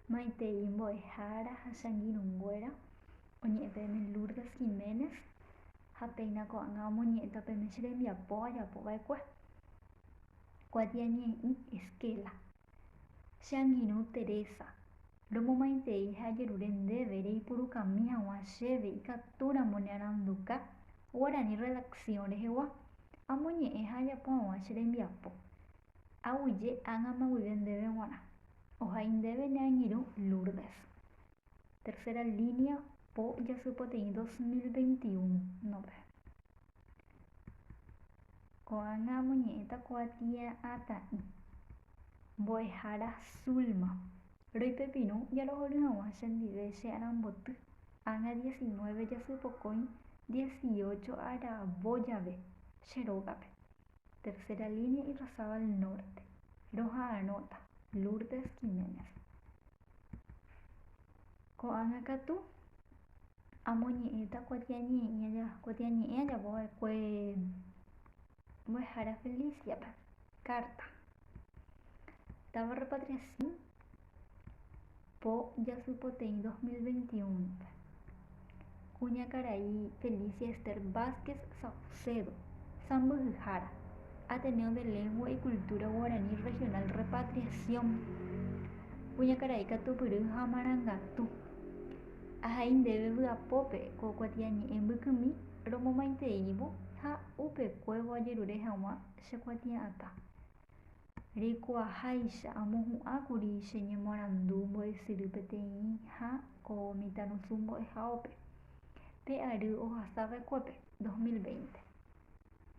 Maitei mbo'ehára ha che angirũnguéra, oñe'ẽ peẽme Lourdes Giménez ha péina ko'ág̃a omoñe'ẽta peẽme che rembiapo ajapo va'ekue. Kuatiañe'ẽ esquela. Che angirũ Teresa, romomaitei ha ajerure ndéve reipurukami hag̃ua chéve ikatúramo ne aranduka guarani redacción rehegua, amoñe'ẽ ha ajapo hag̃ua che rembiapo. Aguyje ág̃ama guive ndéve g̃uarã. Ohai ndéve ne angirũ Lourdes. Tercera línea po jasypoteĩ 2021-pe. Ko'ág̃a amoñe'ẽta kuatia'atã'i. Mbo'ehára Zulma. Roipepirũ jarohory hag̃ua chendive che aramboty ág̃a 19 jasypokõi 18 aravo jave che rógape. Tercera línea Irrazábal Norte. Roha'arõta. Lourdes Giménez. Ko'ág̃a katu amoñe'ẽta kuatiañe'ẽ ajapo va'ekue mbo'ehára Felicia-pe. Carta. Táva Repatriación po jasypoteĩ 2021-pe. Kuñakarai Felicia Esther Vázquez Saucedo, sãmbyhyhára, Ateneo de Lengua y Cultura Guaraní Regional Repatriación. Kuñakarai katupyry ha marangatu. Ahai ndéve vy'apópe ko kuatiañe'ẽ mbykymi romomaiteívo ha upekuévo ajerure hag̃ua che kuatia'atã. Reikuaaháicha amohu'ãkuri che ñemoarandu mbo'esyry peteĩha ko mitãrusu mbo'ehaópe, pe ary ohasava'ekuépe, 2020.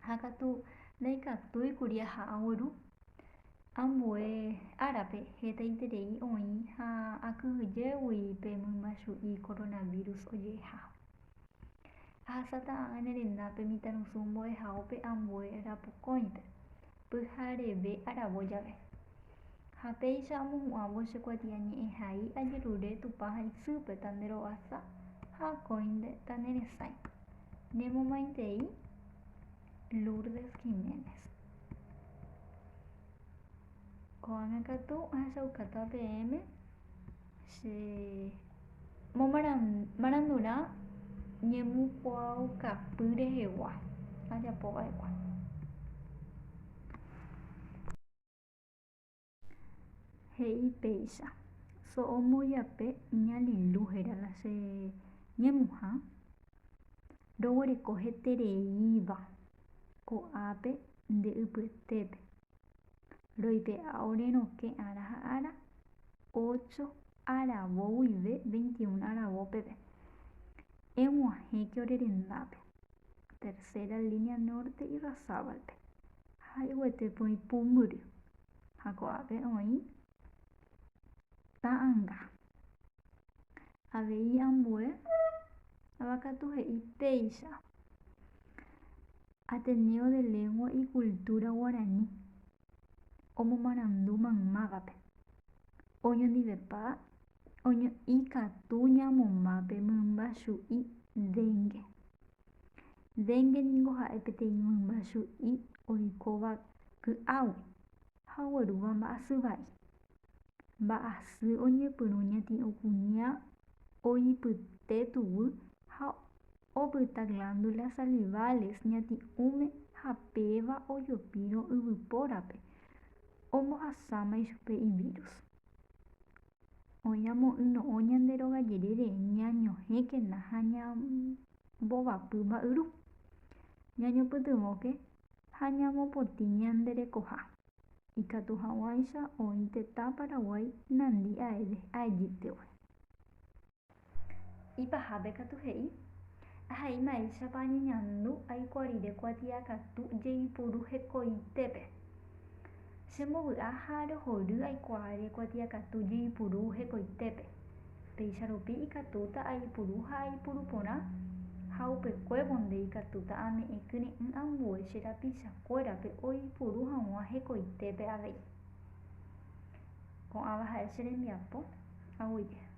Ha katu ndaikatúikuri aha agueru. Ambue árape hetaiterei oĩ ha akyhyjégui pe mymbachu'i coronavirus oje'eha. Ahasáta ág̃a ne rendápe mitãrusu mbo'ehaópe ambue arapokõipe, pyhareve aravo jave. Ha péicha amohu'ãvo che kuatiañe'ẽhai ajerure Tupã ha isýpe tandero'asa ha akóinte taneresãi. Nemomaitei Lourdes Giménez. Ko'ág̃a katu ahechaukáta peẽme che marandurã ñemukuaaukapy rehegua ajapo va'ekue. He'i péicha, So'o mbojape ña Lilu héra la che ñemuha, roguereko hetereíva ko'ápe nde ypyetépe. Roipe'a ore rokẽ ára ha ára, ocho aravo guive 21 aravo peve. Eg̃uahẽke ore rendápe, Tercera Línea Norte Irrazábalpe, ha iguetépe oĩ pumbyry, ha ko'ápe oĩ ta'anga. Avei ambue avakatu he'i péicha. Ateneo de Lengua y Cultura Guaraní omomarandu maymávape. Oñondivepa ikatu ñamomba pe mymba chu'i dengue. Dengue ningo ha'e peteĩ mymba chu'i oikóva ky'águi ha oguerúva mba'asy vai. Mba'asy oñepyrũ ñati'ũ kuña oipyte tuguy ha opyta glándulas salivales ñati'ũme ha péva ojopírõ yvypórape ombohasáma ichupe ivírus. Oĩramo yno'õ ñande róga jerére ñañohẽkena ha ñambovapy mba'yru. Ñañopytyvõke ha ñamopotĩ ñande rekoha. Ikatu hag̃uáicha oĩ tetã Paraguái nandi Aedes aegypti-gui. Ipahápe katu he'i, Ahai mba'éichapa añeñandu aikuaa rire kuatiakatu jeipuru hekoitépe. Chembovy'a ha arohory aikuaáre kuatiakatu jeipuru hekoitépe. Péicha rupi ikatúta aipuru ha aipuru porã ha upekuévonde ikatúta ame'ẽ kyre'ỹ ambue che rapichakuérape oipuru hag̃ua hekoitépe avei. Ko'ãva ha'e che rembiapo aguyje.